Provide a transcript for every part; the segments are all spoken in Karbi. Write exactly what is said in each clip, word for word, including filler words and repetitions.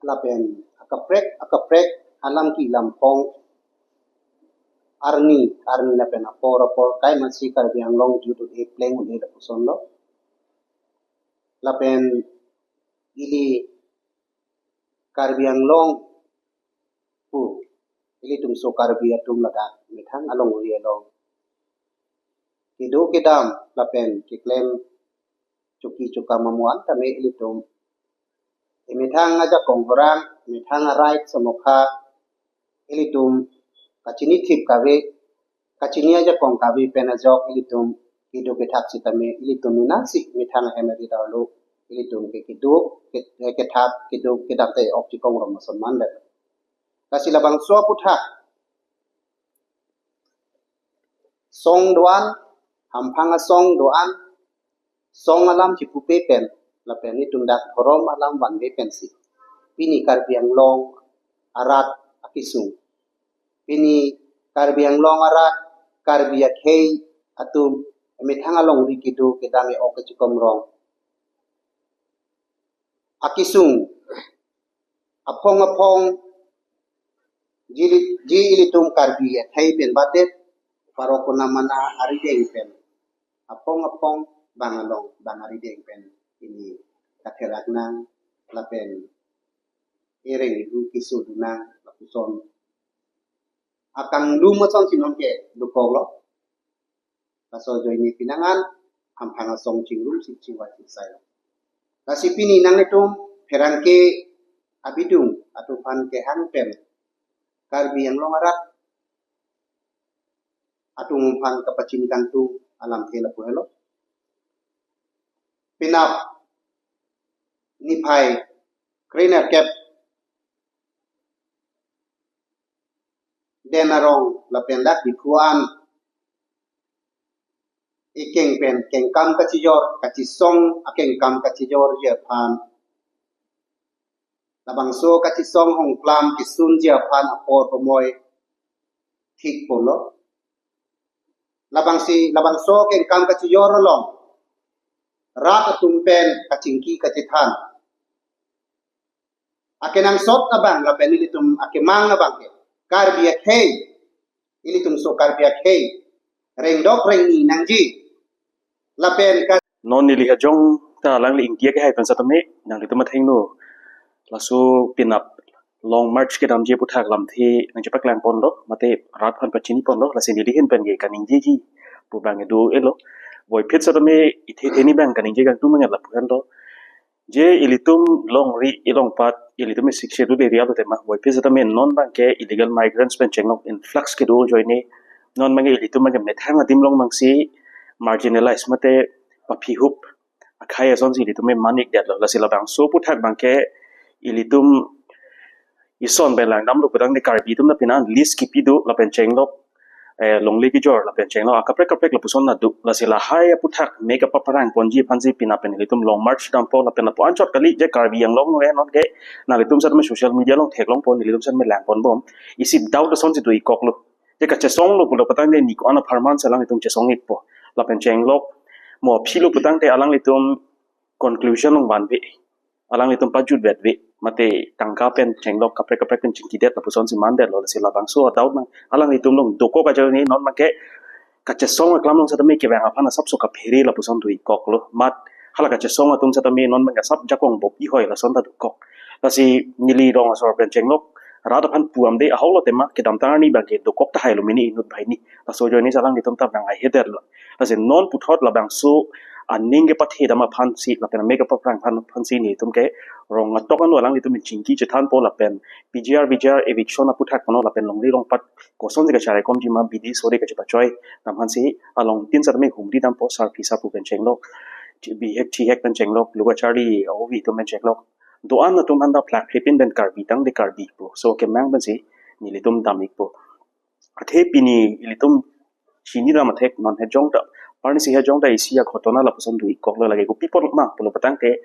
lapen akaprek akaprek alam kelam phong arni arni lapen apor apor kai masi Karbi Anglong jut un-e pleng un-e lapuson lo. Lapen ili Karbi Anglong pu ilitum so Karbi atum ladak methang alongri along kedo kedam lapen keklem choki chokam amuan tame ilitum emethang ajakong horang, emethang a-right samokha ilitum kachini thip kave, kachini ajakong kave pen ajok ilitum kedo kethap sitame ilitum mina si methang ahem ari darlo ilitum ke kedo ke- kethap kedo kedam te ok chikong rom ason man le. Lasi labangso aputhak song do-an, hamphang asong do-an, song alam chipupe pen, lapen itum dak dhorom alam vanve pensi pini Karbi Anglong arat akesung, pini Karbi Anglong arat Karbi akhei atum emethang alongri kedo kedam e ok kachikom rong akesung aphong aphong ji ji ilitum Karbi akhei pen badet, parok kuna mana arideng pen aphong aphong bang along bang arideng pen ini katherak nang lapen ereng ihu kisu dunang lapuson akangdum ason si non ke dokok lo. Laso ajoine pinangan hamphang asong chingrum si chiwa chingsai. Lasi pini nanglitum pherangke abidung atum aphan kehang pen Karbi Anglong arat atum aphan kapachini kangtung alamthe lapu helo. Penap niphai krenerkep den arong lapen dak Diphu an ekeng pen kengkam kachijor kachisong akengkam kachijorji aphan labangso kachisong hongklam kesunji aphan apor pamoi thik pulo. Labangsi labangso kengkam kachijor along rat atum pen kachingki kachethan akenangsot abang lapen ilitum akemang abang ke Karbi akhei, ilitum so Karbi akhei rengdok rengni nangji lapen ka- Non neli hajong ta alangli ingti akehai pen setame nanglitum athengno laso penap Long March kedamji aputhak lamthe nangchepaklang ponlo mate rat aphan pachini ponlo, lasi neli ahin pen ke kaningjeji pu bang do-elo. Voiphit setame ithe theni bang kaningje kangtung mangan lapu henlo. Je ilitum longri ilongpat ilitum Sixth Schedule area lo tema, voiphit setame non bang ke illegal migrants pen chenglok influx kedo ajoine non bang ke ilitum bang ke methang adim along bangsi marginalized mate paphihup akhei asonsi ilitum manik detlo. Lasi labangso aputhak bang ke ilitum ison pen langdamlo putangte Karbi atum ta pini an list kipi do lapen chenglok eh, longle kejor lapen chenglok akaprek kaprek lapuson ta do. Lasi lahai aputhak mek apaprang ponji aphansi penap pen ilitum Long March dampo lapen lapu anchot kali je Karbi Anglong lo non ke nanglitum setame social media along theklong pon, ilitum setame lang ponbom. Isi doubt asonsi do-ik koklo. Je kachesonglo pulo putangte ni ko-an apharman si alanglitum chesong-ikpo. Lapen chenglok mo philo putangte alanglitum conclusion along vanve, alanglitum pajut vetve mate tangka pen chenglok kaprek kaprek pen chingkidet lapusonsi mandetlo. Lasi labangso adoubt nang alanglitum along dokok ajoine non bang ke kachesong aklam along setame kevang aphan asapso kaphere lapuson do-ik koklo. Mat hala kachesong atum setame non bang ke asap jakong bop ihoi lason ta dokok. Lasi neli rong asor pen chenglok rat aphan pu-amde ahoklo tema, kedamtang arni bang ke dokok tahai lo mini inut banghini. Laso ajoine si alanglitum ta bang aihedetlo. Lasi non puthot labangso aning kepathe dam aphansi lapen amek apaprang aphan aphansi nelitum ke rong atok ano alanglitum chingki chethanpo lapen P G R V G R eviction aputhak pano lapen longri longpat kosonsi kacharaikomji ma bidi sore kachepachoi dam aphansi along tin setame humri dampo, sarpi sarpo pen chenglok, bihek thihek pen chenglok, lo kacharli avi atum pen chenglok, do-an atum aphan ta plak phin pen Karbi tangte Karbi pu so kemang pensi nelitum dam-ikpo. Athe pini ilitum chini dam athek non hejong ta, parni si hejong ta isi aghotona lapuson do-ik koklo, lake kopi apot ma pulo putangte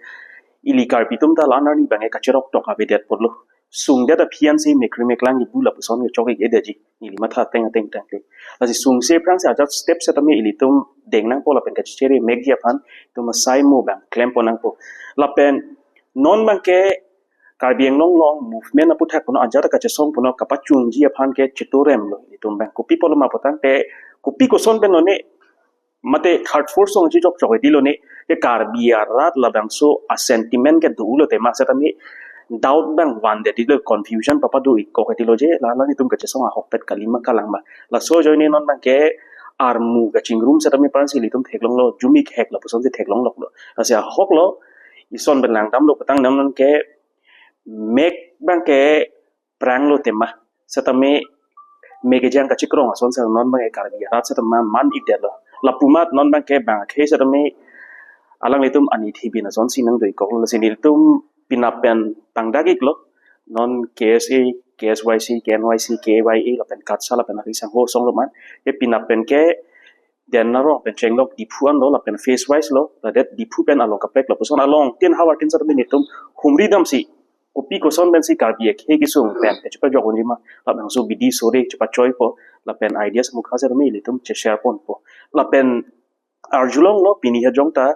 ili Karbi atum ta la-an arni bang ke kacherok tok avedet pulo. Sungdet aphi ansi mekri meklang ibu lapuson kechok-ik-edetji neli matha ateng ateng tangte. Lasi sungse aphrangsi ajat step setame ilitum deng nangpo lapen kachechere mekji aphan itum asai mo bang klem pon nangpo. Lapen non bang ke Karbi Anglong along movement aputhak puno ajat kachesong puno kapachunji aphan ke cheturem lo itum abang. Kopi apotlo ma putangte, kopi koson pen lone, mate third force along chechok chok iti lone, ke Karbi arat labangso a sentiment ke do lo tema setame doubt abang van det iti lo, confusion papado-ik kok iti lo je, la alanglitum kachesong ahokpet kali ma kalang ma. Laso ajoine non abang ke armu kachingrum setame aphansi ilitum theklonglo, jumi khek lapuson si theklonglo. Lasi ahok lo, ison pen langdamlo putang nam non ke mek abang ke pranglo tema. Setame mek kejang kachikrong ason si non abang ke Karbi arat setame man-ik detlo. Lapu amat non abang ke bang akhei setame alanglitum anithi bin asonsi nangdo-ik koklo, lasi nelitum penap pen pangdak-iklo. Non K S A, K S Y C, K N Y C, K Y A lapen KATSA lapen ari sangho asong lo man. Ke penap pen ke Dena arong pen chenglok Diphu anlo lapen phase wise lo, ladet Diphu pen along kaprek lapuson along tin havar tin setame nelitum humri damsi kopi koson pensi Karbi akhei kesung pen kachepajok unji ma, labangso bidi sore chepachoipo, lapen ideas mukha setame ilitum cheshare ponpo. Lapen arjulonglo pini hajong ta,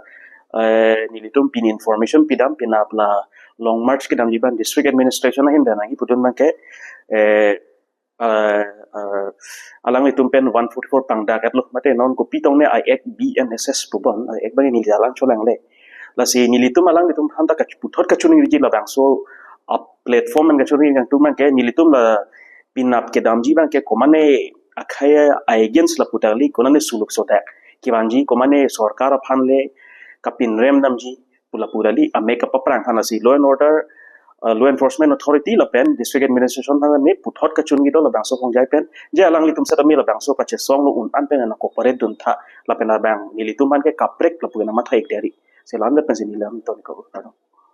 eh, nelitum pini information pidam, penap la long march kedamji abang district administration ahin pen nangji pudun abang ke, eh, eh, eh, alanglitum pen one forty-four pangdak-etlo, mate non kopi tong ne I Act B N S S pu bon, I Act abang neli alang cholangle. Lasi nelitum alanglitum aphan ta kach-, puthot kachiningri labangso a platform pen kachiningri nangtum abang ke, nelitum la penap kedamji abang ke komane akhei a-against lapu ta kali, konane suluk sodak kevangji, komane sorkar aphan le kapinrem damji pu lapu ta kali, amek kapaprang aphan. Lasi law and order, uh, law enforcement authority lapen district administration aphan ne puthot kachiningri do labangso khongjai pen, je alanglitum setame labangso kachesong lo un-an pen nang cooperate duntha, lapen abang nelitum aphan ke kaprek lapu nang matha-ik deri. Selam pensi neli lam ton ko.